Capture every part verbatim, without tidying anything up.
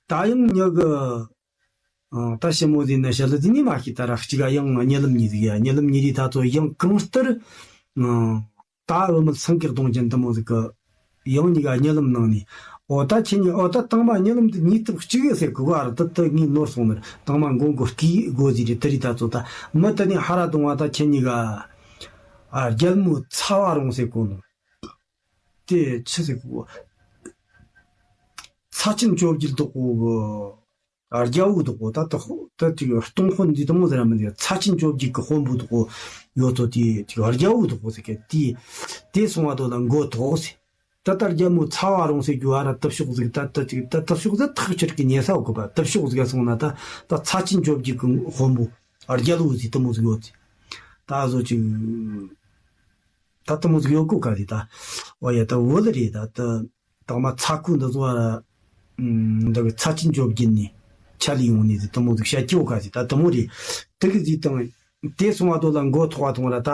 ད་ཡང་མྱི་གི། ཨང་། ད་ཞི་མོ་ཟིན་ན་ཞི་ལི་ཟིན་ནི་མ་ཤེས། ད་ར་གཅིག་ག་ཡང་གཉིད་ལམ་གཉིད་ཟིག་ཡ། གཉིད་ལམ་གཉིད་རི་ད་ཚོ་ཡང་གང་ལྟར། ཨང་། ད་བུད་མེད་སེང་གེ་གདོང་ཅན་དུ་མོ་ཟིག་གི་ཡང་གཉིས་ཀ་གཉིད་ལམ་ནང་ནས། ཨོ་ད་ཁྱེད་གཉིས། ཨོ་ད་དང་མ་གཉིད་ལམ་དུ་གཉིད་ཐུབ་གཅིག་ཡོད་ཟེར་གི་གོ་ཨ་ར། ད་ད་ངས་ནོར་སོང་ནི་རེད། དང་མ་མགོ་མགོ་སྐྱིད་དགོ་ཟིག་རེད། དེ་རི་ད་ཚོ་ད་མི་དེ་ནས་ཧ་ར་གདོང་བ། ད་ཁྱེད་གཉིས་ཀ། ཨ། རྒྱལ་མོ་ཚ་བ་རུང་ཟེར་གོ་ནོ། དེ་ཆི་ཟིག་གོ། ཚ་ཆེན་བཅོ་བརྒྱད་དོག་པོ་གི། ཨ། རྒྱལ་པོ་དོག་པོ། ད་ད་ད་ཅིག་སྟོང་དཔོན་འདི་དང་མོ་ཟེར་ར་མི་འདི། ཚ་ཆེན་བཅོ་བརྒྱད་ཀྱི་དཔོན་པོ་དོག་པོ་ཡོད་དོ། དེ་ཅིག་རྒྱལ་པོ་དོག་པོ་ཟེར་གི། དེ་དེ་སོང་བ་དོ་ལ་མགོ་ཐོག་ཟེར། ད་ལྟ་རྒྱལ་མོ་ཚ་བ་རུང་ཟེར་རྒྱུ་ཨ་ར་དུབ་ཤོག་ཟིག། ད་ད་ཅིག་ད་དུབ་ཤོག་ཟིག་ཐག་ཆོད་ཀྱི་ཉེ་ས་འོག་གི་པ། དུབ་ཤོག་ཟིག་སོང་ན་ད་ད་ཚ་ཆེན་བཅོ་བརྒྱད་ཀྱི་དཔོན་པོ། ཨ། རྒྱལ་པོ་ཟིག་དུ་མོ་ཟིག་ཡོད་ཟེར། ད་བཟོ་ཅིག་ད་དུ་མོ་ཟིག་ཡོད་གོ་ག་ཟིག་ད། ཨོ་ཡ། ད་བོད་ལ་རེད། ད་ད། དང་མ་ཚ་ཁུ་འདི་ཚོ་བ་ར། ཨུམ། འདི་གི་ཚ་ཆེན་བཅོ་བརྒྱད་ནས་ཆ་ལི་ཡོང་ནས་ཟིག་དུ་མོ་ཟིག་བཤད་ཀྱི་ཡོད་ག་ཟིག། ད་དུ་མོ་རེད། དེ་གི་ཟིག་དང་དེ་སོང་བ་དོ་ལ་མགོ་ཐོག་བ་ཐོང་ར་ད།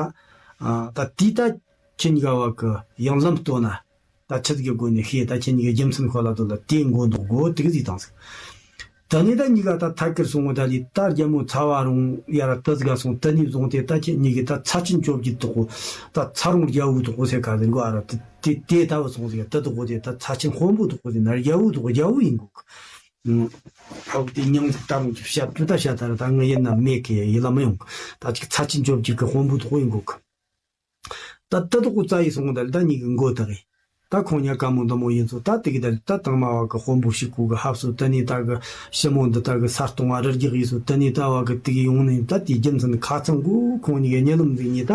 ཨ། ད་དེ་ད་ཁྱེད་གཉིས་ཀ་བ་གི་ཡང་ལམ་སྟོན་ན། ད་ཆི་ཟིག་གི་སྒོ་ནས་ཤེས། ད་ཁྱེད་གཉིས་ཀའི་རྒྱུ་མཚན་ཁོ་ལ་དོ་ལ་དེ་མགོ་འདོགས་དགོ། དེ་གི་ཟིག་དང་ཟིག། ད་ནི་ད་གཉིས་ཀ་ད་ཐད་ཀར་སོང་བ་ད་ལི་ད་རྒྱལ་མོ་ཚ་བ་རུང་ཡ་ར་དུ་ཟིག་ག་སོང་། དུ་ནས་བཟུང་སྟེ་ད་ཁྱེད་གཉིས་ཀྱིས་ད་ཚ་ཆེན་བཅོ་བརྒྱད་དོག་པོ། ད་ཚ་རུང་རྒྱལ་པོ་དོག་པོ་ཟེར་ག་ཟིག་གོ་ཨ་ར། དེ་དེ་དེ་ད་བུད་སོང་ཟིག། དུ་དོག་པོ་དེ་ད་ཚ་ཆེན་དཔོན་པོ་དོག་པོ་དེ་ན་རྒྱལ་པོ་དོག་པོ་རྒྱལ་པོ་ཡིན་གོ་གི། ཨང་། ཧོབ་དེ་མྱིང་ཟིག་ད་རུང་ཅིག་བཤད་དུ་ད་བཤད་ད་ར། ད་ངི་ཡིན་ན་མེད་གི་ཡིད་ལ་མི་ཡོང་གི། ད་ཅིག་ཚ་ཆེན་བཅོ་བརྒྱད་ཀྱི་དཔོན་པོ་དོག་པོ་ཡིན་གོ་གི། ད་དུ་དོག་པོ་རྩ་ཡི་སོང་ད་ལི་ད་གཉིས་ཀྱི་མགོ་ཐོག་གི། ད་ཁོང་གཉིས་ཀ་མོ་འདི་མོ་ཡིན་ཚོ། ད་དེ་གི་ད་ད་དང་མ་བ་གི་དཔོན་པོ་ཞིག་གོ་གི་ཧབ་སོ། དེ་ནས་ད་གི་ཞི་མོ་འདི་ད་གི་ས་སྟོང་བ་རི་རྒྱག་ཡིན་སོ། དེ་ནས་ད་བ་གི་དེ་གི་ཡོང་ནས་ད་དེ་རྒྱུ་མཚན་ཁ་ཚང་གོ། ཁོང་གཉིས་ཀྱི་གཉིད་ལམ་འདི་གཉིས།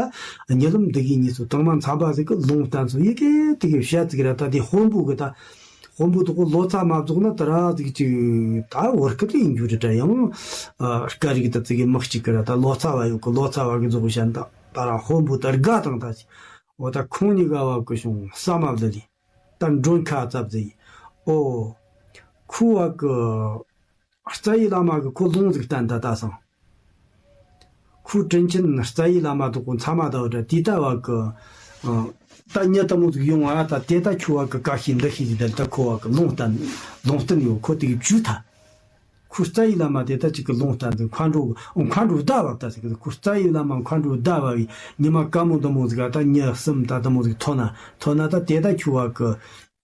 ད་གཉིད་ལམ་འདི་གི་གཉིས་སོ། དང་མ་མཚམས་པ་ཟིག་གི་ལུང་བསྟན་སོ། ཡི་གེ་དེ་གི་བཤད་ཟིག་ར། ད་དེ་དཔོན་པོ་གི་ད་དཔོན་པོ་དོག་པོ་ལོ་ཙཱ་མ་རྫོགས་ན་ད་ར་ཟིག་ཅིག་ད་བོར་སྐབས་ཡིན་རྒྱུ་རེད་དྲ། ཡང་སྐད་རིགས་ད་ཙི་གི་མི་གཅིག་གི་ར། ད་ལོ་ཙཱ་བ་ཡོད་གི། ལོ་ཙཱ་བ་གི་རྫོགས་བཤད་ད་ད་ར་དཔོན་པོ་ད་དགའ་དང་ད་ཅིག། འོ་ད་ཁོང་གཉིས་ཀ་བ་གི་བྱུང་ས་མ་བླ་ལི། ད་མགྲོན་ཁ་བཙབ་ཟེ་ཡི། ཨོ། ཁོ་བ་གི་རྩ་བའི་བླ་མ་གི་ཁོ་ལུང་ཟིག་བསྟན་ད་ད་སང་། ཁོ་དྲིན་ཆེན་རྩ་བའི་བླ་མ་དོག་པོ་མཚམས་མ་ད་བ་དྲ་དེ་ད་བ་གི། ཨ། ད་མྱི་ད་མོ་ཟིག་ཡོང་ང་ད་དེ་ད་ཁྱོ་བ་གི་ཀ་ཤི་འདི་ཤི་ཟིག་ད་ད་ཁོ་བ་གི་ལུང་བསྟན། ལུང་བསྟན་ཡོད་ཁོ་དེ་གི་བཅུ་ཐ། ཁོ་རྩ་བའི་བླ་མ་དེ་ད་ཅིག་གི་ལུང་བསྟན་དུ་མཁའ་འགྲོ། མཁའ་འགྲོ་བདག་བབ་ད་ཟེར་གི། ཁོ་རྩ་བའི་བླ་མ་མཁའ་འགྲོ་བདག་བབ་བའི་ཉི་མ་ཀ་མོ་འདི་མོ་ཟིག་ག་ད་ཉི་གསུམ་ད་འདི་མོ་ཟིག་ཐོན་ན། ཐོན་ན་ད་དེ་ད་ཁྱོ་བ་གི།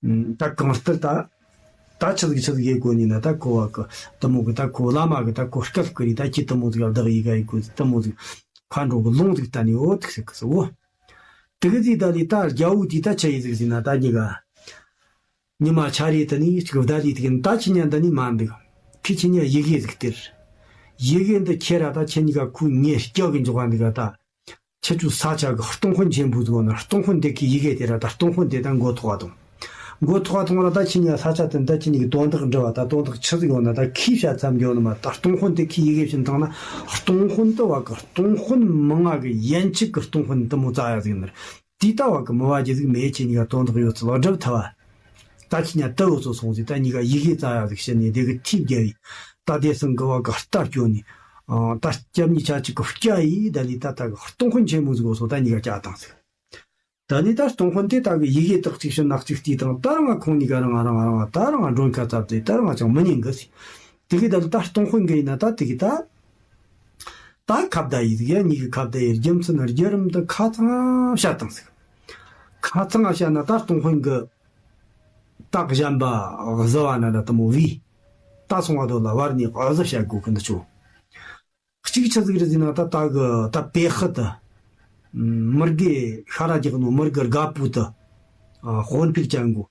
ཨ། ད་གང་ལྟར་ད་ད་ཆི་ཟིག་ཆི་ཟིག་ཡེ་གོ་ནི་ན། ད་ཁོ་བ་གི་འདི་མོ་གི་ད་ཁོ་བླ་མ་གི་ད་ཁོ་སྐལ་བཀུར་ཡི་ད་ཁྱི་འདི་མོ་ཟིག་བདག་ཡི་ག་ཡི་གོ་འདི་མོ་ཟིག་མཁའ་འགྲོ་གི་ལུང་ཟིག་བསྟན་ནི། འོ་ཐིག་ཟིག་གི་ཟིག་འོ། དེ་གི་ཟིག་ད་ལི་ད་རྒྱལ་པོ་དེ་ད་ཆི་ཡི་ཟིག་ཟིན་ན་ད་གཉིས་ཀ། ཉི་མ་ཆ་རེ་དེ་ནས་ཅིག་བརྡ་ལི་དེ་གི་ད་ཁྱི་ཉ་འདི་ནི་མ་འདུག་ཁི་ཁྱི་ཉ་ཡི་གེ་ཟིག་སྟེར། ཡི་གེ་འདི་ཁྱེར་ར་ད་ཁྱེད་གཉིས་ཀ་ཁོ་ཉེ་སྐྱག་གི་འཇོག་ག་འདི་ག་ད། ཁྱེད་ཚོའི་ས་ཆ་གི་སྟོང་དཔོན་ཆེན་པོ་ཟིག་ཡོད་ན། སྟོང་དཔོན་དེ་གི་ཡི་གེ་དེ་ར་ད་སྟོང་དཔོན་དེ་ད་མགོ་ཐོག་བ་དང་། མགོ་ཐོག་བ་དང་ར་ད་ཁྱི་ཉ་ས་ཆ་དེ་ད་ཁྱི་ཉི་གི་དོན་དག་འདྲི་བ་ད་དོན་དག་ཆི་ཟིག་ཡོད་ན་ད་ཁི་བཤད་མཚམས་འཇོག་ནི་མ། ད་སྟོང་དཔོན་དེ་གི་ཡི་གེ་བྱིན་བཏང་ན། སྟོང་དཔོན་དེ་བ་གི་སྟོང་དཔོན་མང་ང་གི་ཡན་ཆད་གི་སྟོང་དཔོན་འདི་མོ་རྩ་ཡ་ཟིག་ནི་རེད། དེ་ལྟ་བ་གི་མི་བ་ཇི་ཟིག་མེད། ཁྱེད་གཉིས་ཀ་དོན་དག་ཡོད་ཚུལ་བ་སྒྲུབ་ཐུབ་བ། ད་ཁྱེད་གཉིས་ཀ་དུ་བོ་ཚོ་སོང་ཟིག་ད་གཉིས་ཀ་ཡི་གེ་རྩ་ཡ་ཟིག་བཤད་ནས་དེ་གི་ཐིབ་རྒྱ་ཡི། ད་དེ་སང་གི་བ་གི་རྟ་སྐྱོ་ནི། ཨ། ད་སྐྱབས་གཉིས་ཆ་གཅིག་གི་སྐྱ་ཡི་ད་ལི་ད་ད་གི་སྟོང་དཔོན་ཆེན་མོ་ཟིག་བོ་སོ་ད་གཉིས་ཀ་སྐྱ་བཏང་ཟིག་ད་ལི་ད་སྟོང་དཔོན་དེ་ད་གི་ཡི་གེ་དག་ཅིག་ཤི་ནག་ཅིག་བལྟས་དང་ད་རང་ང་ཁོང་གཉིས་ཀ་རང་ང་རང་ང་རང་ང་ད་རང་ང་མགྲོན་ཁ་བཙབ་སྟེ་ད་རང་ང་ཅང་མི་ཉན་གི་ཟིག་དེ་གི་ད་ལི་ད་སྟོང་དཔོན་གི་ཡིན་ན་ད་དེ་གི་ད། ད་ཁ་བརྡ་ཡི་ཟིག་ཡ། གཉིས་ཀྱི་ཁ་བརྡ་ཡི་རྒྱུ་མཚན་རྒྱུ་རིམ་དུ་ཁ་ཚང་བཤད་བཏང་ཟིག་ཁ་ཚང་བཤད་ན་ད་སྟོང་དཔོན་གི་ད་གཞན་པ་གཟུ་བ་ན་ད་དུ་མོ་བི་ད་སོང་བ་དོ་ལ་བར་ནས་གཟུ་བཤད་དགོས་གི་འདི་ཆོ། གཅིག་ཆི་ཟིག་རེད་ཟེར་ན་ད་ད་གི་ད་པེ་ཧི་ད་མི་རྒས་ཤ་ར་རྒྱག་ནོ་མི་རྒས་དགའ་པོ་ད་དཔོན་ཕིག་ཅན་གོ།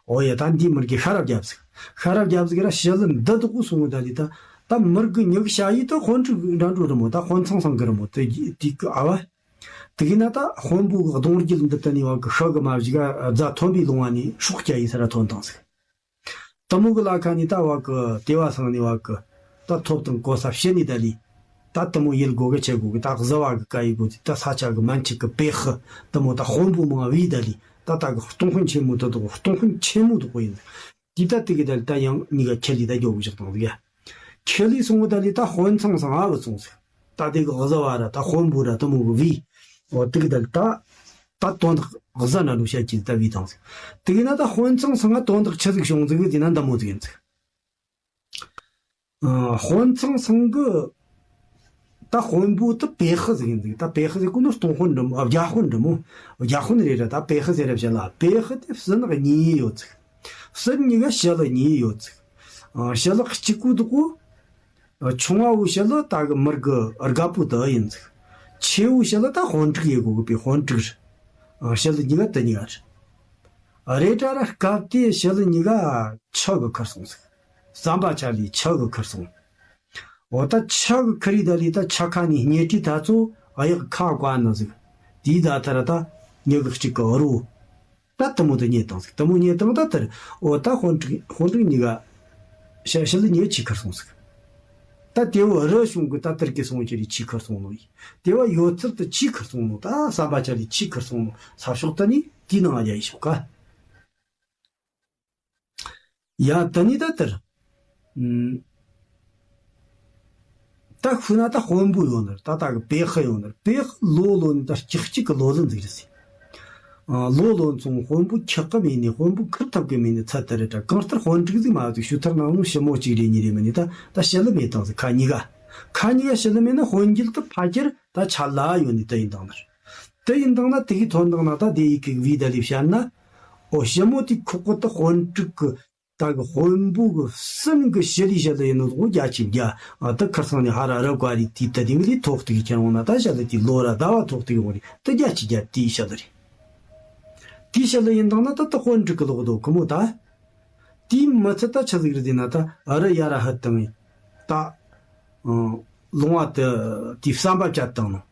ཨོ་ཡ། ད་འདི་མི་རྒས་ཤ་རབ་རྒྱབ་ཟིག་ཤ་རབ་རྒྱབ་ཟིག་ར་ཞི་ལི་འདི་དུ་གུ་སོང་ད་ལི་ད། ད་མི་རྒས་ཉག་ཤ་ཡི་ད་དཔོན་ཕྲུག་འདྲ་འགྲོ་རི་མོ། ད་དཔོན་ཚང་སང་གི་རི་མོ་དེ་དེ་གི་ཨ་བ། དེ་གི་ན་ད་དཔོན་པོ་གི་གདོང་རྒྱུད་འདི་ད་ནི་བ་གི་ཤ་གི་མ་བཞི་ག་རྫ་ཐོན་པའི་ལུང་བ་ནི་སྲོག་སྐྱ་ཡི་ས་ར་ཐོན་དང་ཟིག་དུ་མོ་གི་ལ་ཁ་ནི་ད་བ་གི་དེ་བ་སང་ནི་བ་གི་ད་ཐོབ་དང་གོ་ས་བཤད་ནི་ད་ལི། ད་དུ་མོ་ཡིད་དགོ་གི་ཆེ་དགོ་གི་ད་གཟུ་བ་གི་ཀ་ཡི་དགོ་ཟིག་ད་ས་ཆ་གི་མན་ཆད་གི་པེ་ཧི་དུ་མོ་ད་དཔོན་པོ་མང་བའི་ད་ལི། ད་ད་གི་སྟོང་དཔོན་ཆེན་མོ་དུ་དོ་སྟོང་དཔོན་ཆེན་མོ་དུ་གོ་ཡིན། དེ་ད་དེ་གི་ད་ལི་ད་ཡང་གཉིས་ཀ་ཁྱེད་ལི་ད་རྒྱོ་གི་ཞག་དང་ཟིག་ཁྱེད་ལི་སོང་གི་ད་ལི་ད་དཔོན་ཚང་སང་ཨ་བུ་སོང་ཟིག་ད་དེ་གི་གཟུ་བ་ར་ད་དཔོན་པོ་ར་དུ་མོ་གི་བི། འོ་དེ་གི་ད་ལི་ད་ད་དོན་དག་གཟུ་ན་ལུ་བཤད་ཀྱི་ད་བི་དང་ཟིག་དེ་གི་ན་ད་དཔོན་ཚང་སང་ང་དོན་དག་ཆི་ཟིག་བྱུང་ཟིག་གི་དེ་ན་འདི་མོ་ཟིག་ཡིན་ཟིག་ཨ། དཔོན་ཚང་ཚང་གི་ད་དཔོན་པོ་དེ་པེ་ཧི་ཟིག་ཡིན་ཟིག་ད་པེ་ཧི་ཟེར་གོ་ནོ་སྟོང་དཔོན་འདྲ་མོ། ཨ། བརྒྱ་དཔོན་འདྲ་མོ། བརྒྱ་དཔོན་རེད་ར། ད་པེ་ཧི་ཟེར་ར་བཤད་ལ། པེ་ཧི་དེ་སྲིན་གཉིས་ཡོད་ཟིག་སྲིན་གཉིས་ཀ་ཞི་ལི་གཉིས་ཡོད་ཟིག་ཨ། ཞི་ལི་གཅིག་པོ་དེ་གོ། ཨ། ཆུང་བ་བོ་ཞི་ལི་ད་གི་མི་གི་རྒད་པོ་དེ་ཡིན་ཟིག་ཆེ་བོ་ཞི་ལི་ད་དཔོན་ཕྲུག་ཡིན་གོ་གི། པེ་དཔོན་ཕྲུག་རེད། ཨ། ཞི་ལི་གཉིས་ཀ་དེ་གཉིས་ཀ་རེད། རེད་དྲ་ར། སྐབས་དེ་ཞི་ལི་གཉིས་ཀ་ཆུ་གི་ཁར་སོང་ཟིག་བསམ་པ་ཆ་ལི་ཆུ་གི་ཁར་སོང་། འོ་ད་ཆུ་གི་ཁར་ཡི་ད་ལི་ད་ཆུ་ཁ་ནས་རྙེད་དུས་ད་ཚོ་གཡག་ཁ་བཀག་ནི་ཟིག་དེའི་ད་ཐ་ར་ད་མྱི་གི་གཅིག་གི་རོ། ད་དེ་མོ་དེ་རྙེད་བཏང་ཟིག་དེ་མོ་རྙེད་བཏང་ད་དེར། འོ་ད་དཔོན་ཕྲུག་དཔོན་ཕྲུག་གཉིས་ཀ་ཞི་ཞི་ལི་གཉིས་ཆུའི་ཁར་སོང་ཟིག་ད་དེ་བོ་རི་གཞུང་གི་ད་དེར་གི་སོང་ཁྱེར་རི་ཆུའི་ཁར་སོང་ནོ་ཡི། དེ་བ་ཡོད་ཚད་དེ་ཆུའི་ཁར་སོང་ནོ། ད་བསམ་པ་ཆ་ལི་ཆུའི་ཁར་སོང་ནོ་ས་ཕྱོགས་དེ་ནི་དེའི་ནང་ང་ཡ་ཡི་ཤོག་ག་ཡ། ད་ནི་ད་དེར། ཨུམ། ད་ཤུ་ན་ད་དཔོན་པོ་ཡོང་ནར། ད་ད་གི་པེ་ཧི་ཡོང་ནར། པེ་ཧི་ལོ་ལོན་ད་ལྕགས་གཅིག་གི་ལོ་ལོན་ཟིག་རེད་ཟེར། ཨ། ལོ་ལོན་སོང་། དཔོན་པོ་ཁྱག་གི་མེད་ནི། དཔོན་པོ་ཁུར་ཐབས་གི་མེད་ནི། ཚད་དེ་རེད་དྲ། གང་ལྟར་དཔོན་ཕྲུག་ཟིག་མ་ཟིག་ཞུ་ཐར་ན་འོང་། ཞི་མོ་གཅིག་རེ་གཉིས་རེ་མིན་ནི་ད་ད་ཞི་ལི་མེད་དང་ཟིག་ཁ་གཉིས་ཀ་ཁ་གཉིས་ཀ་ཞི་ལི་མེད་ན་དཔོན་རྒྱུད་དུ་ཕ་ཁྱེར་ད་ཆ་ལ་ཡོད་ནི་དེ་ཡིན་དང་ནར། དེ་ཡིན་དང་ན་དེ་གི་ཐོན་དང་ན་ད་དེ་ཡི་གེ་བི་ད་ལི་བཤད་ན། འོ་ཞི་མོ་དེ་ཁོག་གི་ད་དཔོན་ཕྲུག་གི་ད་གི་དཔོན་པོ་གི་སྲིན་གི་ཞི་ལི་ཞི་ལི་ཡིན་ནོ་གོ་རྒྱ་ཆེ་རྒྱ། ཨ། ད་ཁར་སང་ནས་ཧ་ར་ར་བཀའ་རི་དེ་ད་དེ་མི་ལི་ཐོག་ཏུ་གི་ཁྱེར་འོང་ན་ད་ཞི་ལི་དེ་ལོ་ར་ཟླ་བ་ཐོག་ཏུ་གི་འོང་རི་ད་རྒྱ་ཆེ་རྒྱ་དེའི་ཞི་ལི་རེད། དེའི་ཞི་ལི་ཡིན་དང་ན་ད་ད་དཔོན་ཕྲུག་གི་ལོག་དོ་ཁོ་མོ་ད། དེའི་མི་ཚད་ད་ཆི་ཟིག་རེད་ཟེར་ན་ད་ཨ་རི་ཡ་ར་ཧད་དང་ད། ཨ། ལུང་བ་དེ་དེའི་བསམ་པ་བཅད་བཏང་ནོ།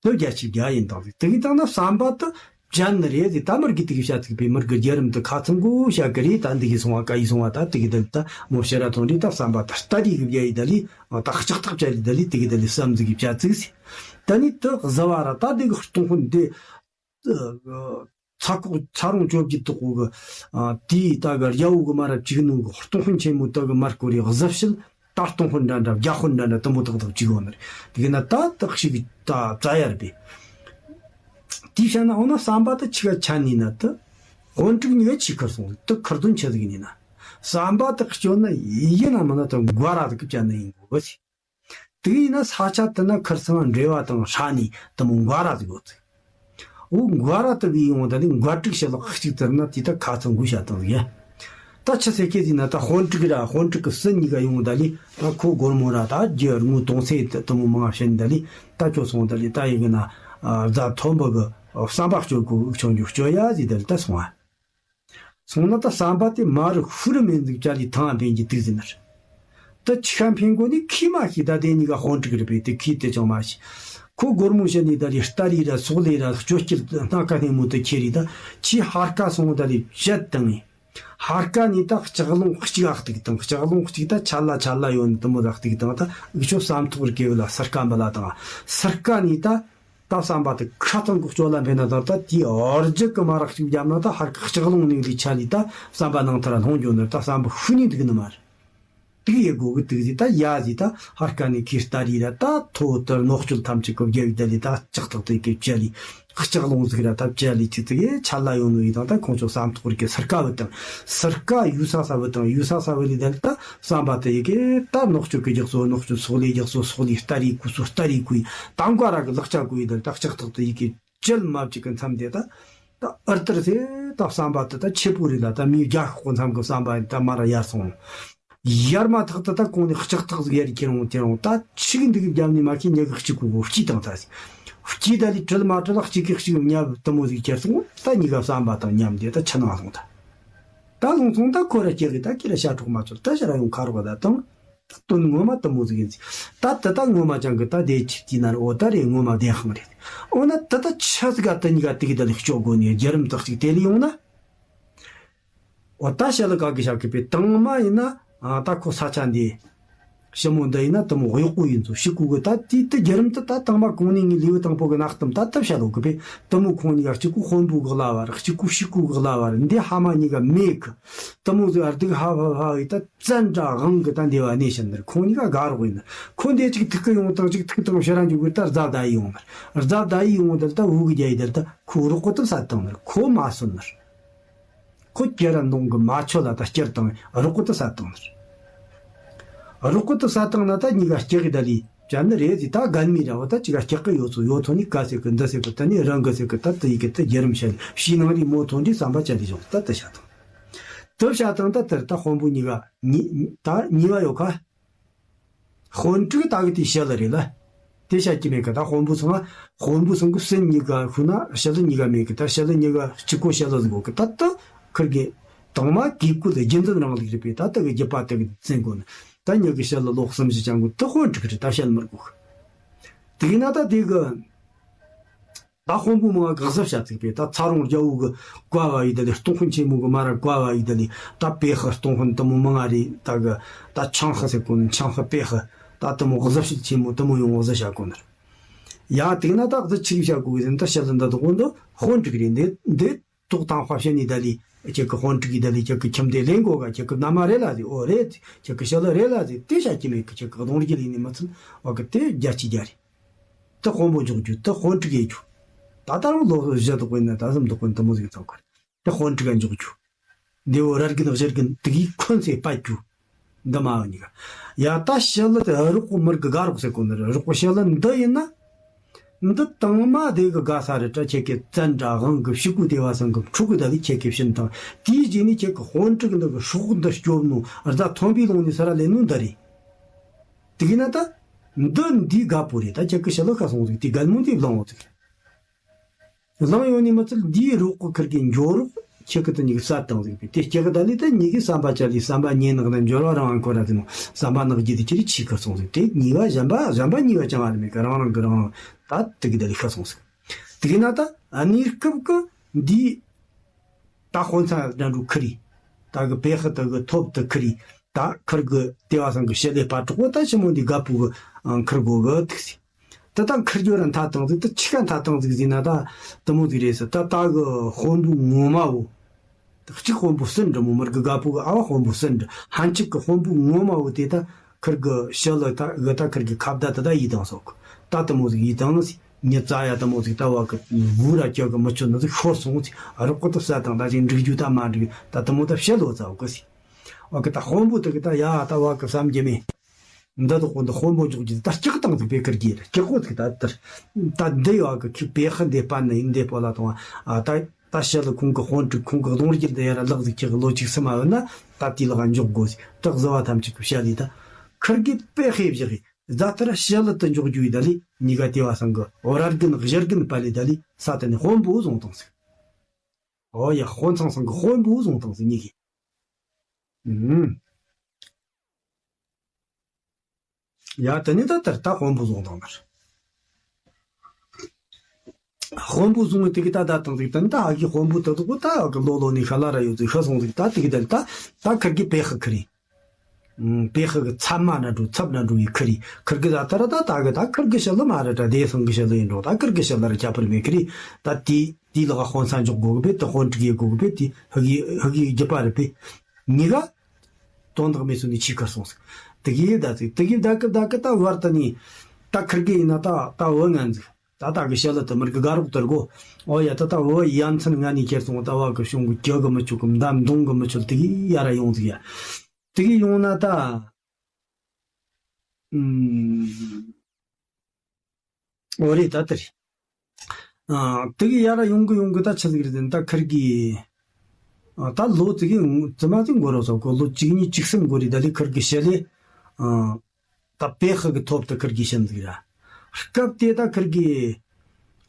དེ་རྒྱ་ཆེ་རྒྱ་ཡིན་དང་ཟིག་དེ་གི་དང་ན་བསམ་པ་དེ་བཅད་ནི་རེད་ཟིག་ད་མི་རྒི་དེ་གི་བཤད་ཚིག་པའི་མི་རྒི་རྒྱལ་རིམ་དུ་ཁ་ཚང་གོ་བཤད་གི་རེད། ད་འདི་གི་སོང་བ་ཀ་ཡི་སོང་བ་ད་དེ་གི་དེ་ད་མོ་ཤེ་ར་ཐོང་རེད། ད་བསམ་པ་ད་ལྟ་རེད་གི་རྒྱ་ཡི་ད་ལི་ད་ལྕགས་ཐག་བཅད་རེད། ད་ལི་དེ་གི་ད་ལི་བསམ་ཟིག་གི་བཅད་ཚིག་ཟིག་ད་ནི་དེ་གཟི་བ་ར་ད་དེ་གི་སྟོང་ཧོན་དེ། ཚ་ཁོག་ཚ་རོང་བཅོ་བརྒྱད་དུ་གོ་གི། ཨ། དེའི་ད་གི་རྒྱལ་པོ་གི་མ་རབས་གཅིག་ནོ་གི་སྟོང་ཧོན་ཆེན་མོ་དེ་གི་མར་སྐོར་རེ་གཟི་བྱིལ། ད་སྟོང་ཧོན་འདྲ་འདྲ་བརྒྱ་ཧོན་འདྲ་འདྲ་དུམ་བུ་ཏག་ཏག་གཅིག་ཡོད་ནི་རེད། དེ་གི་ན་ད་དག་ཞིག་ད་བཙའ་ཡར་པས། དེའི་ཤ་ན་འོ་ན་བསམ་པ་ད་ཆི་ག་ཆ་ནི་ན་ད། དཔོན་ཕྲུག་གཉིས་ཀ་ཆི་ཁར་སོང་ད་ཁར་དོན་ཆི་ཟིག་ནི་ན། བསམ་པ་ད་སྐྱོ་ན་ཡིན་ན་མིན་ན་ད་མགོ་ར་ད་གི་བཅད་ན་ཡིན་དགོས་པ་ཟིག་དེ་ཡིན་ན་ས་ཆ་དེ་ན་ཁར་སང་འབྲེལ་བ་དང་ཧྲ་ནི་དུ་མོ་མགོ་ར་ཟིག་ཡོད་ཚེ། འོ་མགོ་ར་དུ་གི་ཡོང་ད་ལི་མགོ་ཕྲུག་ཞི་ལི་གཅིག་ཙར་ན་དེ་ད་ཁ་ཚང་གུ་བྱ་དང་ཡ། ད་ཆི་ཟེར་ཁེ་ཟིན་ན་ད་དཔོན་ཕྲུག་ར་དཔོན་ཕྲུག་གི་སྲིན་གཉིས་ཀ་ཡོང་ད་ལི་ད་ཁོ་སྒོར་མོ་ར་ད་རྒྱུ་དངུལ་དུང་སེ་དུ་མོ་མང་བྱིན་ད་ལི་ད་ཁྱོད་སོང་ད་ལི་ད་ཡི་གི་ན་རྫ་མཐོན་པོ་གི་བསམ་པ་སྐྱོ་གོ་ཆོང་རྒྱུ་སྐྱོ་ཡ་ཟིག་ད་ལི་ད་སོང་ཨ། སོང་ན་ད་བསམ་པ་དེ་མ་རུ་ཤུ་རུ་མེ་འཛུགས་བྱ་ལི་ཐང་འཕེན་གྱི་དུག་ཟིན་ནར། ད་ཆི་ཁ་འཕེན་གོ་ནི་ཁི་མ་ཤི་ད་དེ་གཉིས་ཀ་དཔོན་ཕྲུག་རེད་པས་དེ་ཁི་དེ་ཅང་མ་ཤི། ཁོ་སྒོར་མོ་བྱིན་ནི་ད་ལི་སྟ་རི་ར་སོག་ལེ་ར་སྤྱོད་སྐྱིད་སྣ་ཁ་ནས་མོ་དུ་ཁྱེར་རི་ད་ཆི་ཧར་ཀ་སོང་ད་ལི་བྱད་དང་ངི། ཧར་ཀ་ནི་ད་ལྕགས་ལོང་གཅིག་ཨ་གཏུག་དང་ལྕགས་ལོང་གཅིག་ད་ཆ་ལ་ཆ་ལ་ཡོད་ནི་དུ་མོ་ད་གཏུག་དང་ད་འུ་ཆོ་བསམ་ཐོག་རི་ཀེ་བུ་ལ་སར་ཀ་འབུ་ལ་དང་སར་ཀ་ནི་ད། ད་བསམ་པ་དེ་ཁ་ཚང་གི་སྐྱོ་ལ་འཕེན་ན་ད་ད་དེའི་འོར་རྒྱུ་གི་མ་རག་ཅིག་བརྒྱབ་ན་ད་ཧར་ཁག་ལྕགས་ལོང་ནས་ལས་ཆ་ལི་ད་བསམ་པ་ནང་ཐར་ལྷུང་འགྱོ་ནི་ད་བསམ་པ་ཤུ་ནི་འདུག་ནི་མ་རེད། དུག་ཡེ་གོ་གི་དུག་ཟིག་ད་ཡ་ཟིག་ད་ཧར་ཀ་ནས་ཁྱི་སྟ་རི་ར་ད་ཐོ་ལྟར་ནོག་ཅོལ་ཐམས་ཅད་གི་རྒྱ་བི་ད་ལི་ད་ལྕགས་ཐག་དེ་གི་ཅ་ལི་ལྕགས་ལོང་ཟིག་ར་ད་ཅ་ལི་ཅི་ཙི་གི་ཆ་ལ་ཡོང་ནི་ཡི་དང་ད་ཁོང་ཚོ་བསམ་ཐོག་རི་གི་སར་ཀ་བུ་དང་སར་ཀ་ཡུ་ས་ས་བུ་དང་ཡུ་ས་ས་བུ་ལི་ད་ལི་ད། བསམ་པ་དེ་ཡི་གེ་ད་ནོག་ཅོ་གི་རྒྱགས་སོ་ནོག་ཅོ་སོག་ལེ་རྒྱགས་སོ་སོག་ལེ་སྟ་རི་ཀུ་སོ་སྟ་རི་ཀུ་ཡི་དང་ཀ་ར་གི་ལག་ཆ་ཀུ་ཡི་དེ་ད་ལྕགས་ཐག་དེ་ཡི་གེ་ཅལ་མ་བཅུག་གི་མཚམས་དེ་ད་ད་ཨར་ཏར་ཚེ་ད་བསམ་པ་དེ་ད་ཆེ་པོ་རེད་ལ་ད་མི་རྒྱ་ཤོག་གི་མཚམས་གི་བསམ་པ་ད་མ་ར་ཡར་སོང་། ཡར་མ་ཐག་ཏུ་ད་གོང་ནས་ལྕགས་ཐག་ཟིག་ཡར་ཁྱེར་འོང་ཁྱེར་འོང་ད་ཆི་གི་འདི་གི་རྒྱབ་ནས་མ་ཁྱེར་ཉག་གི་གཅིག་གུ་གོ་སྐྱིད་དང་ད་སྐྱིད་ད་ལི་དྲིལ་མ་དྲིལ་གཅིག་གི་གཅིག་ཉབ་དུ་མོ་ཟིག་ཁྱེར་སོང་ད་གཉིས་ཀ་བསམ་པ་དང་མཉམ་དེ་ད་ཆི་ནང་སོང་ད། ད་ལྷུང་སོང་ད་ཁོ་ར་སྐྱེ་གི་ད་ཁྱེད་ར་ཤ་གྲོགས་མ་ཚོར་ད་ཤ་ར་ཡོང་ཁ་རོག་ད་དང་། ད་དོན་ངོ་མ་དུ་མོ་ཟིག་ཡིན་ཟིག་ད་དེ་ད་ངོ་མ་ཅང་གི་ད་དེ་ཆི་དེ་ན་ར་འོ་ད་རེ་ངོ་མ་བདེན་དཔང་རེད། འོ་ན་དེ་ད་ཆ་ཟིག་ག་དེ་གཉིས་ཀ་དེ་གི་ད་ལི་སྐྱོ་དགོ་ནི་རྒྱ་རིམ་དག་ཅིག་དེ་ལི་ཡོང་ན། འོ་ད་ཤ་ལ་ག་གི་ཤ་གི་པའི་དང་མ་ཡིན་ན་ཨ་ད་ཁོ་ས་ཆ་འདི། ཞི་མོ་འདི་ཡིན་ན་དུ་མོ་གཡོག་པོ་ཡིན་ཚོ་ཤི་ཀུ་གི་ད་དེ་དེ་རྒྱ་རིམ་དུ་ད་དང་མ་གོང་ནས་ངའི་ལེའུ་དང་པོ་གི་ནག་གཏམ་ད་ད་བཤད་ལོ་གི་པས་དུ་མོ་ཁོང་གཉིས་ཀ་གཅིག་གུ་དཔོན་པོ་གི་གླ་བར་གཅིག་གུ་ཤི་ཀུ་གི་གླ་བར་འདི་ཧ་མ་གཉིས་ཀ་མེད་གི། དུ་མོ་ཟིག་ཨར་དུག་ཧ་ཧ་ཧ་ཡི་ད་བཙན་དྲ་དབང་གི་ད་འདི་བ་གནས་ཕྱིན་ནར་ཁོང་གཉིས་ཀ་དགའ་རོགས་ཡིན་ནར་ཁོ་འདི་གཅིག་ཐུག་གི་ཡོང་དང་གཅིག་ཐུག་དང་ཕྱི་ར་འཇུག་གི་ད་རྫ་ད་ཡི་ཡོང་ནར་རྫ་ད་ཡི་ཡོང་དར་ད་བུ་གི་རྒྱ་ཡི་དར་ད་ཁོ་རོགས་གོ་ཏུ་ས་དང་ནར་ཁོ་མ་སོན་ནར། ཁོ་ཁྱེད་ར་མདུང་གི་མ་ཆོད་ལ་ད་སྐྱུར་བཏང་རོགས་སྐུ་དུ་ས་བཏང་ནི་རེད། རོགས་སྐུ་དུ་ས་བཏང་ན་ད་གཉིས་ཀ་སྐྱུར་གི་ད་ལི་བྱ་ནི་རེད་ཟི། ད་རྒན་མི་ར་བ་ད་གཅིག་ག་སྐྱུར་གི་ཡོད་ཚོ་ཡོད་ཐོ་ནི་ག་ཟེར་གི་འདི་ཟེར་གི་ད་ནི་རང་གི་ཟེར་གི་ད་དུ་ཡི་གི་ད་རྒྱལ་རིམ་བཤད་ལི་ཕྱི་ནང་རི་མོ་ཐོན་རི་བསམ་པ་ཅན་རི་བཞག་ད་དུ་བྱ་དང་། དུ་བྱ་དང་ད་དུ་ད་དཔོན་པོ་གཉིས་ཀ་གཉིས་ད་གཉིས་པ་ཡོད་ཁ། དཔོན་ཕྲུག་ད་གི་དེ་ཞི་ལི་རེད་ལ། དེ་བཤད་ཀྱི་མེད་གི་ད་དཔོན་པོ་ཚང་ང་། དཔོན་པོ་ཚང་གི་སྲིན་གཉིས་ཀ་ཤུ་ན་ཞི་ལི་གཉིས་ཀ་མེད་གི་ད་ཞི་ལི་གཉིས་ཀ་གཅིག་པོ་ཞི་ལི་ཟིག་གོ་གི་ད་ད་ཁིར་གི་དང་མ་གི་ཀུ་ལ་རྒྱུན་འཛིན་རིང་ལུགས་རེད་པས། ད་ད་གི་རྒྱུད་པ་ད་གི་འཛིན་གོ་ནི་ད་གཉིས་ཀི་ཞི་ལི་ལོ་གསུམ་བཞི་ཅང་གོ་ད་དཔོན་ཕྲུག་རེད། ད་བཤད་མི་དགོས་གི། དེ་གི་ན་ད་དེ་གི་ད་དཔོན་པོ་མང་གི་གཟབ་བྱ་ཚིག་པས། ད་ཚ་རོང་རྒྱལ་བོ་གི་བཀའ་བ་ཡི་ད་ལི་སྟོང་དཔོན་ཆེན་མོ་གི་མ་ར་བཀའ་བ་ཡི་ད་ལི་ད་པེ་ཧི་སྟོང་དཔོན་དུ་མོ་མང་ང་རེད། ད་གི་ད་ཆང་ཧི་ཟེར་གོ་ནི་ཆང་ཧི་པེ་ཧི་ད་དུ་མོ་གཟབ་བྱེད་ཆེན་མོ་དུ་མོ་ཡོང་གཟབ་བྱ་གོ་ནི་རེད། ཡ་དེ་ན་ད་གཟབ་ཆིག་བྱ་གོ་གི་ཟིན་ད་ཞི་ལི་འདི་དག་གོ་འདི་དཔོན་ཕྲུག་རེད། འདི་འདི་ཏོག་དང་ཧྥ་བཤད་ནི་ད་ལི་ཁྱེད་ཀི་དཔོན་ཕྲུག་གི་ད་ལི་ཁྱེད་ཀི་ཁྱིམ་དེ་ལེན་གོ་ག་ཁྱེད་ཀི་མནའ་མ་རེད་ལ་ཟི། ཨོ་རེད། ཁྱེད་ཀི་ཞི་ལི་རེད་ལ་ཟི། དེ་བྱ་ཀྱི་མེད་གི་ཁྱེད་ཀི་གདོང་རྒྱུ་ལི་ནི་མི་ཚུན་བ་གི་དེ་རྒྱ་ཆི་རྒྱ་རེད། དེ་དཔོན་པོ་འཇོག་རྒྱུ་དེ་དཔོན་ཕྲུག་ཡེ་རྒྱུ། ད་ལྟ་རང་ལོ་བཞི་དག་པོ་ཡིན་ན་ད་ཟམ་དག་པོ་ཡིན་དུ་མོ་ཟིག་ཚང་གར་དེ་དཔོན་ཕྲུག་ག་འཇོག་རྒྱུ། འདི་བོ་ར་རྒན་གཞི་རྒན་དེ་གིས་འཁོན་སེ་པ་རྒྱུ། འདི་མ་བ་གཉིས་ཀ། ཡ་ད་ཞི་ལི་དེ་རོགས་པོ་མི་རིགས་གི་དགའ་རོགས་ཟེར་གོ་ནི་རེད། རོགས་པོ་ཞི་ལི་འདི་ཡིན་ན། འདི་དང་མ་དེ་གི་དགའ་ས་རེད་དྲ་ཁྱེད་ཀྱི་བཙན་དྲ་དབང་གི་ཕྱུག་གུ་དེ་བ་སང་གི་ཕྲུ་གུ་ད་ལི་ཁྱེད་ཀྱི་བྱིན་དང་དེའི་རྗེས་ནས་ཁྱེད་ཀྱི་དཔོན་ཕྲུག་འདི་གི་སྲོག་འདི་སྐྱོབ་ནོ་རྫ་ཐོན་པའི་ལུང་ནས་ས་ར་ལེན་ནོ་འདི་རེད། དེ་གི་ན་ད། འདི་འདི་དགའ་པོ་རེད། ད་ཁྱེད་ཀྱི་ཞི་ལི་ཁ་སོང་ཟིག་དེ་རྒན་མོ་དེ་བླངས་འོ་ཟིག་བླངས་ཡོང་ནི་མ་ཚད་འདིའི་རོགས་ཀྱི་ཁིར་གི་འགྱོ་རོགས་ཁྱེད་ཀྱི་དེ་གཉིས་ཀྱི་ས་བཏང་ཟིག་པས། དེ་སྐྱེ་གི་ད་ལི་ད་གཉིས་ཀྱི་བསམ་པ་ཅ་ལི་བསམ་པ་ཉེ་ནག་ན་འབྱོར་བ་རང་ཨང་ཁོ་ར་ཟིན་ནོ། བསམ་པ་ནག་རྒྱུ་དེ་ཁྱེད་རི་ཆི་ཁ་སོང་ཟིག་དེ་གཉིས་པ་གཞན་པ་གཞན་པ་གཉིས་པ་ཅང་ཨ་རི་མེད་གི་རང་རང་གི་རང་ད་དེ་གི་ད་ལི་ཁ་སོང་ཟིག་དེ་གི་ན་ད་གནས་སྐབས་ཀྱི་འདི་ད་དཔོན་ཚ་འདྲ་འགྲོ་ཁི་རི། ད་གི་པེ་ཧི་ད་གི་ཐོབ་ད་ཁི་རི། ད་ཁིར་གི་དེ་བ་སང་གི་ཞི་ལི་པ་གྲོགས་པོ་ད་ཆི་མོ་འདི་དགའ་པོ་གི་ཁིར་གོ་གི་ཐུག་སི། ད་ད་ཁིར་གྱོ་ར་མཐའ་བཏང་ཟིག་ད་ཆི་ཀ་མཐའ་བཏང་ཟིག་ཟིན་ན་ད་དུ་མོ་ཟིག་རེད་ཟེར། ད་ད་གི་དཔོན་པོ་ངོ་མ་བོ། གཅིག་དཔོན་པོ་སུན་འདྲ་མོ་མར་གི་དགའ་པོ་གི་ཨ་བ་དཔོན་པོ་སུན་འདྲ་ཧན་ཆིག་གི་དཔོན་པོ་ངོ་མ་བོ་དེ་ད་ཁིར་གི་ཞི་ལི་ད་གི་ད་ཁིར་གི་ཁ་བརྡ་ད་ད་ཡིད་དང་སོག་ད་དུ་མོ་ཟིག་ཡིད་དང་སི་ཉི་ཙ་ཡ་དུ་མོ་ཟིག་ད་བ་གི་བུ་ར་ཀྱ་གི་མི་ཆོད་ན་ཟིག་ཤོར་སོང་ཟིག་རོགས་གི་ད་ས་དང་ད་ཅིག་འགྲིག་རྒྱུ་ད་མ་འགྲིག་ད་དུ་མོ་ད་ཕྱི་ལོ་ཙ་བ་གི་སི། བ་གི་ད་དཔོན་པོ་དེ་གི་ད་ཡ་ད་བ་གི་བསམ་གྱི་མེད། འདི་དག་པོ་འདི་དཔོན་པོ་འཇོག་རྒྱུ་ད་སྐྲག་བཏང་ཟིག་པའི་ཁར་གྱི་སྐྲག་པོ་ཟིག་ད་ལྟར་ད་འདི་ཡོད་གི་ཁྱི་པའི་ཧ་འདི་པ་ན་ཡིན་འདི་པོ་ལ་དང་ཨ་ད་ད་ཤི་ལ་ཁོང་གི་དཔོན་ཕྲུག་ཁོང་གི་གདོང་རྒྱུད་འདི་ཡ་ར་ལག་ཟིག་ཁྱི་གི་ལོ་གཅིག་སུ་མ་བུད་ན་ད་དེ་ལ་ག་འཇོག་དགོས་ཟིག་ད་གཟུ་བ་ཐམས་ཅད་གི་བཤད་ལི་ད་ཁར་གི་པའི་ཧེ་བཞག་གི་རྫ་ཐར་ཤི་ལ་ད་འཇོག་རྒྱུ་ཡི་ད་ལི་གཉིས་ཀ་དེ་བ་སང་གི་འོ་ར་རྒན་གཞི་རྒན་པ་ལི་ད་ལི་ས་ད་ནི་དཔོན་པོ་བཟུང་བཏང་ཟིག་ཨོ་ཡ་དཔོན་ཚང་སང་གི་དཔོན་པོ་བཟུང་བཏང་ཟིག་གཉིས་ཀྱི། ཨུམ། ཡ་དེ་ནས་ད་ལྟར་ད་དཔོན་པོ་བཟུང་བཏང་ནར། དཔོན་པོ་བཟུང་བའི་དེ་གི་ད་ད་དང་ཟིག་དེ་ནི་ད་ཨ་གི་དཔོན་པོ་ད་དུ་གོ་ད་ཨ་གི་ལོ་ལོ་ནས་ཤ་ལ་ར་ཡོད་ཟིག་ཤ་སོང་ཟིག་ད་དེ་གི་ད་ད་ད་ཁར་གི་པེ་ཧ་ཁི་རི། ཨུམ། པེ་ཧ་གི་ཚབ་མ་ན་འགྲོ་ཚབ་ན་འགྲོ་ཡི་ཁི་རི་ཁར་གི་ད་ད་ར་ད་ད་གི་ད་ཁར་གི་ཤ་ལ་མ་ར་ད་དེ་སང་གི་ཤ་ལ་ཡིན་འགྲོ་ད་ཁར་གི་ཤ་ལ་ར་ཁྱ་པར་མེད་ཁི་རི་ད་དེ། དེའི་ལག་དཔོན་ས་འཇོག་དགོས་གི་བེད་དེ་དཔོན་ཕྲུག་ཡེ་དགོས་གི་བེད་དེ་ཧ་གི་ཧ་གི་རྒྱུ་པ་རེད་བེད། ཉི་ག་དོན་དག་མེད་སོང་ནས་ཆི་ཁར་སོང་ཟིག་དེ་གི་ཡེ་ད་ཟིག་དེ་གི་ད་གི་ད་གི་ད་བར་ད་ནི་ད་ཁིར་གི་ཡིན་ན་ད་ད་བུ་ངན་ཟིག་ད་ད་གི་ཤ་ལ་ད་མར་གི་དགའ་རོགས་དར་གོ་ཨོ་ཡ་ད་ད་བུ་ཡ་མཚན་ང་ནི་ཁྱེར་སོང་ད་བ་གི་བྱུང་གི་རྒྱུ་གི་མི་ཆོག་གི་མདའ་མདུང་གི་མི་ཆོག་དེ་གི་ཡ་ར་ཡོང་ཟིག་ཡ་དེ་གི་ཡོང་ན་ད་ཨུམ། འོ་རེད་ད་དེ་རེད། ཨ། དེ་གི་ཡ་ར་ཡོང་གི་ཡོང་གི་ད་ཆི་ཟིག་རེད་ཟེར་ན་ད་ཁིར་གི། ཨ། ད་ལོ་དེ་གི་ཙི་མ་ཙི་འགོར་རོ་སོ་གོ་ལོ་གཅིག་གཉིས་གཅིག་གསུམ་འགོར་རེད་ད་ལི་ཁིར་གི་ཤི་ལེ། ཨ། ད་པེ་ཧ་གི་ཐོབ་ད་ཁིར་གི་ཤི་ཟིག་ར། སྐབས་དེ་ད་ཁིར་གི།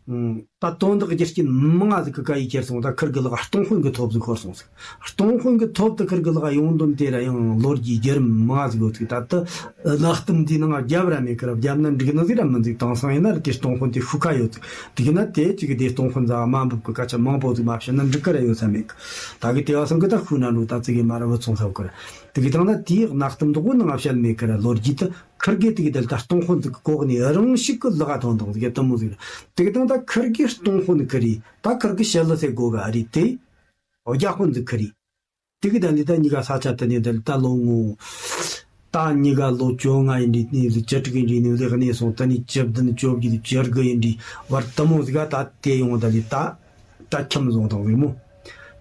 ཨ། ད་དོན་དག་རྒྱུ་རྐྱེན་མང་ང་ཟིག་གི་བཀའ་ཡིག་ཁྱེར་སོང་ད་ཁིར་གི་ལག་སྟོང་དཔོན་གི་ཐོབ་ཟིག་ཤོར་སོང་ཟིག་སྟོང་དཔོན་གྱི་ཐོབ་ཏུ་ཁིར་གི་ལག་ཡོང་དོན་དེ་ར་ཡང་ལོ་རྒྱུས་བརྒྱུད་རིམ་མང་ཟིག་ཡོད་ཚིག་ད་ལྟ་གནའ་གཏམ་འདིའི་ནང་རྒྱབ་ར་མེད་ཀི་ར་རྒྱབ་ན་འགྲིག་ནི་ཟིག་ར་མི་འཇིག་དེང་སང་ཡིན་ན་ར་དེ་སྟོང་དཔོན་དེ་ཤུགས་ཁ་ཡོད་ཚིག་དེ་གི་ན་དེ་གཅིག་གི་དེ་སྟོང་དཔོན་ཟ་མ་འབུབ་གི་སྐད་ཆ་མང་པོ་ཟིག་མ་བཤད་ན་འགྲིག་གི་ར་ཡོད་ས་མེད་གི་ད་གི་དེ་བ་སང་གི་ད་ཤུ་ན་ནུ་ད་ཚིག་གི་མ་ར་བུ་ཚོང་ས་གི་ར་དེ་གི་དང་ན་དེའི་གནའ་གཏམ་འདུག་གོ་ནང་བཤད་མེད་ཀི་ར་ལོ་རྒྱུས་ད་ཁིར་གི་དེ་གི་དེ་ད་སྟོང་དཔོན་ཟིག་གི་གོག་ནས་རང་ཤུགས་གི་ལག་ཐོན་དང་ཟིག་གི་དུ་མོ་ཟིག་ར་དེ་གི་དང་ད་ཁིར་གི་སྟོང་དཔོན་ཁི་རི་ད་ཁིར་གི་ཤི་ལ་སེ་གོ་ག་རི་དེ། རྒྱ་དཔོན་ཟིག་ཁི་རི། དེ་གི་ད་ནི་ད་གཉིས་ཀ་ས་ཆ་དེ་ནས་ད་ལོ་ངོ་། ད་གཉིས་ཀ་ལོ་བཅོ་ལྔ་ཡིན་འདྲི་ནི་ལི་བཅུ་དྲུག་ཡིན་འདྲི་ནི་ལི་གནས་སོང་ད་ནི་བཅུ་བདུན་བཅོ་བརྒྱད་བཅུ་དགུ་ཡིན་འདྲི་བར་དུ་མོ་ཟིག་ག་ད་དེ་ཡོང་ད་ལི་ད་ད་ཁྱིམ་བཟུང་དང་ཟིག་མོ།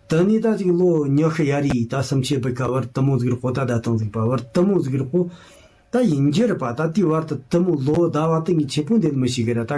དེ་ནས་ད་ཅིག་ལོ་ཉི་ཤུ་ཡར་རེད། ད་སུམ་ཅུ་པའི་སྐབས་བར་དེ་མོ་ཟིག་རེད་གོ། ད་ཟླ་སྟོང་ཟིག་པ་བར་དེ་མོ་ཟིག་རེད་གོ། ད་ཡིན་རྒྱུ་རེད་པ། ད་དེའི་བར་དུ་དེ་མོ་ལོ་ཟླ་བ་དེ་ངས་ཆེ་པོ་འདི་མི་ཤེས་གི་ར། ད་